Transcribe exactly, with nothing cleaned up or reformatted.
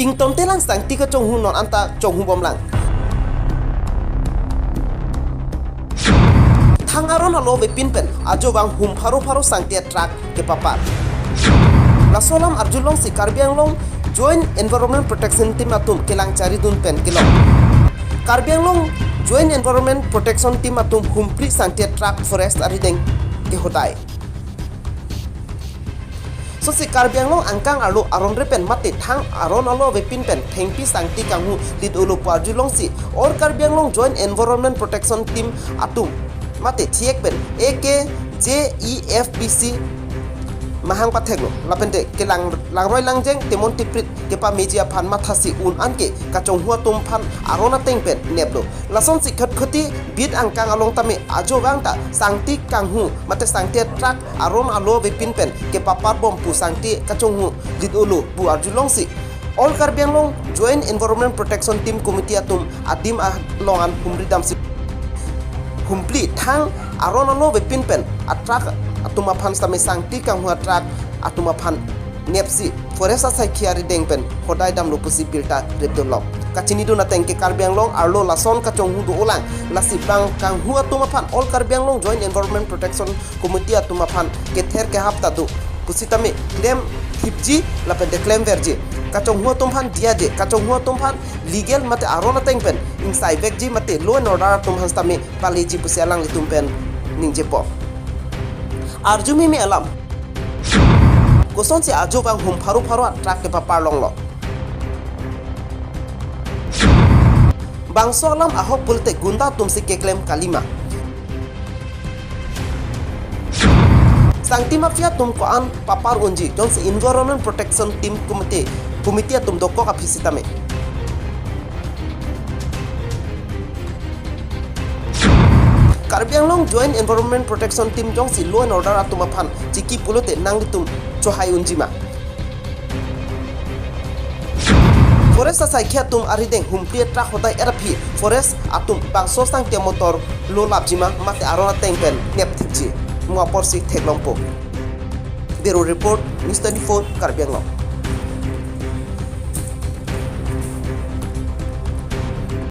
Ingtontelang sangti kachonghu non anta chonghu bomlang. Thang aron alo vepin pen ajo vang hum pharo pharo sangti atruck kepapar. Laso alam arjulongsi Karbi Anglong Joint Environment Protection Team atum kelang charidun pen kelong. Karbi Anglong Joint Environment Protection Team atum humphli sangti atruck forest arideng kehodai. Sosi Karbi Anglong angkang arlo aron repen mate thang aron alo vepin pen thengpi sangti kanghu lit olo pu arjulongsi All Karbi Anglong Joint Environment Protection Team atum mate thiek pen A K J E F B C mahang patheklo. Lapente kelang langroi langjeng temon tiprit kepameji aphan mathasi un anke kachonghu atum aphan aron ateng pen neplo. Lasonsi Khatkhati beat angkang along tame ajo vang ta sangti kanghu mate sangti atruck aron alo vepin pen kepapar bom pu sangti kachonghu lit olo pu arjulongsi All Karbi Anglong Joint Environment Protection Team Committee atum adim along an humri damsi humphli thang aron alo vepin pen atruck atum aphan sitame sangti kanghu atruck atum aphan nepsi forest asaikhi arideng pen hodai damlo pusi birta repdunlok. Kachinidun ateng ke Karbi Anglong arlo lason kachonghu do-olang, lasi bang kanghu atum aphan All Karbi Anglong Joint Environment Protection Committee atum aphan kether kehap ta do pusitame klem thipji lapente klemverji. Kachonghu atum aphan diyaji, kachonghu atum aphan legal mate aron ateng pen ingsaivekji mate law and order atum aphan sitame paleji pusi alanglitum pen ningjepo. Arju meme alam. Kosonsi ajo vang hum pharo pharo atruck kepapar longlo? Bangso alam ahok pulote gunda atumsi keklem kalima. Sangti mafia atum ko-an papar unji jongsi Environment Protection Team Committee, Committee atum dokok aphi sitame. Karbi Anglong Joint Environment Protection Team jongsi law and order atum aphan chiki pulote nanglitum chohai unjima? Forest asaikhi atum arideng humphli atruck hodai-et aphi forest atum bangso sangti amotor lo lapjima mate aron ateng pen nep thipji? Mo aporsi theklongpo. Bureau Report, News twenty-four, Karbi Anglong.